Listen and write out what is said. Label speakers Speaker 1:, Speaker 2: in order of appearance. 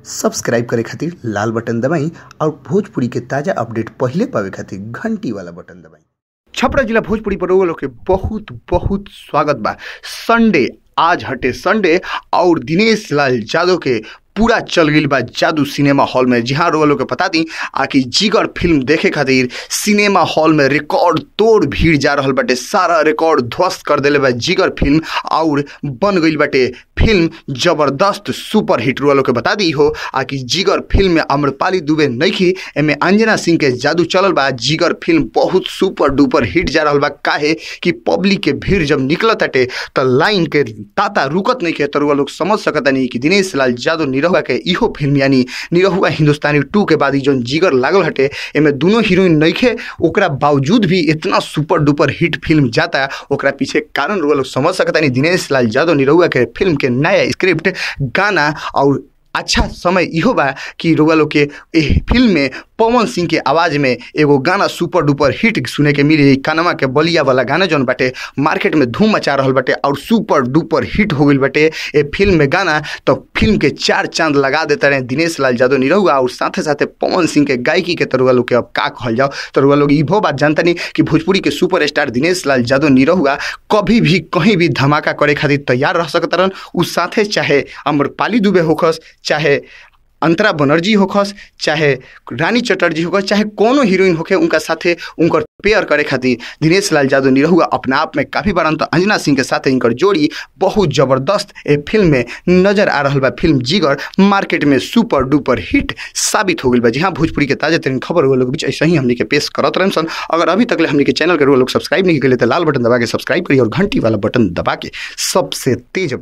Speaker 1: Subscribe करे खातिर लाल button दबाई और भोजपुरी के ताजा अपडेट पहिले पावे खातिर घंटी वाला बटन दबाई।
Speaker 2: छपरा जिला भोजपुरी पर लोग के बहुत बहुत स्वागत बा। संडे आज हटे संडे और दिनेश लाल यादव के पूरा चल गई बा जादू सिनेमा हॉल में। जहाँ रोआ लोग के बता दी आकि जिगर फिल्म देखे खातिर सिनेमा हॉल में रिकॉर्ड तोड़ भीड़ जा रहा बाटे। सारा रिकॉर्ड ध्वस्त कर दिले बा जिगर फिल्म और बन गई बाटे फिल्म जबरदस्त सुपर हिट। रोआ लोग के बता दी हो आकि जिगर फिल्म में आम्रपाली दुबे नइखी, एमे अंजना सिंह के जादू चलल बा। जिगर फिल्म बहुत सुपर डुपर हिट जा रहा बा। काहे कि पब्लिक के भीड़ जब निकलत ताटे त लाइन के ताता रुकत नहीं के। तो रोआ लोग समझ सकता नहीं कि दिनेश लाल यादव निरहुआ के इहो फिल्म यानी निरहुआ हिंदुस्तानी 2 के बाद जौन जिगर लागल हटे एमे दोनों हीरोइन नइखे, ओकरा बावजूद भी इतना सुपर डुपर हिट फिल्म जाता। ओकरा पीछे कारण रोआ लोग समझ सकता नहीं। दिनेश लाल यादव निरहुआ के फिल्म के नया स्क्रिप्ट, गाना और अच्छा समय इहो बा कि रोआ लोग के फिल्म में पवन सिंह के आवाज़ में एगो गाना सुपर डुपर हिट सुने के मिली। कनमा के बलिया वाला गाना जौन बाटे मार्केट में धूम मचा रहा बाटे और सुपर डुपर हिट हो गई बाटे ए फिल्म में गाना। तो फिल्म के चार चांद लगा देते रहे दिनेश लाल यादव निरहुआ और साथे साथे पवन सिंह के गायकी के। तरुआ लोग के अब का कहल जाओ। तरुआ लोग इहो बात जानता नहीं कि भोजपुरी के सुपर स्टार दिनेश लाल यादव निरहुआ कभी भी कहीं भी धमाका करे खातिर तैयार रह सकता रहन। उ साथे चाहे आम्रपाली दुबे होखस, चाहे अंतरा बनर्जी होखस, चाहे रानी चटर्जी होखस, चाहे कोनो हीरोइन होखे, उनका साथे उनकर पेयर करे खातिर दिनेश लाल यादव निरहुआ अपना आप में काफ़ी बार। तो अंजना सिंह के साथ इनकर जोड़ी बहुत जबरदस्त ए फिल्म में नजर आ रहा बा। फिल्म जिगर मार्केट में सुपर डुपर हिट साबित हो गई बा। जी हाँ, भोजपुरी के ताजा तरीन खबर हुआ लोग बीच ऐसे ही हमने के पेश करत रहन सन। अगर अभी तक हमने के चैनल के लोग सब्सक्राइब नहीं करे तो लाल बटन दबा के सब्सक्राइब करिए और घंटी वाला बटन दबा के सबसे तेज